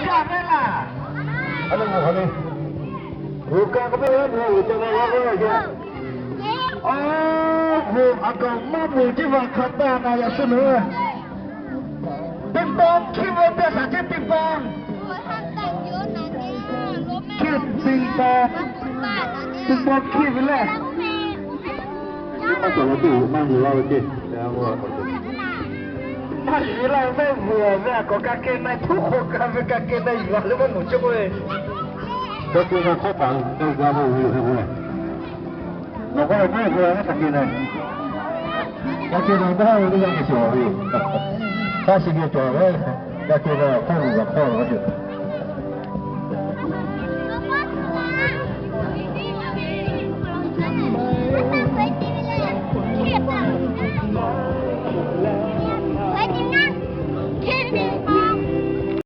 Ca ve laˇ. A le, g'oˬ kaꞈ k'oˆ ve, g'oˬ ca ve laˇ ve ce. Aˬ, g'oˬ aꞈ kaꞈ maˇ meuˬ ceˇ ve hk'a taˇ na yaꞈ suh nawˬ. Teˇ paw hkiˇ ve teˇ htaꞈ ceˇ teˇ paw. Hkiˇ teˇ paw. Teˇ paw hkiˇ ve lehˬ. Teˇ paw cawˬ la teˇ g'uiˬ maˇ yuˬ laˇ ve ce. Maˇ yuˬ laˇ ve mehˆ vuiˬ ve a kawꞈ ka keh na, htuˉ hk'aw ka ve ka keh na yuˬ a leh maˇ mawˬ cawˇ ve. Ka keh na hkawˇ paˍ teˇ g'aˇ maˇ ve yoˬ hk'e k'o, nawˬ k'o leh maˇ ve a ka keh na, ka keh na maˇ ve teˇ g'aˇ keh shiˍ a ve yoˬ. Hk'a shiˍ geh cawˬ ve, ka keh na hkawˇ ve g'a hkawˇ ve yoˬ.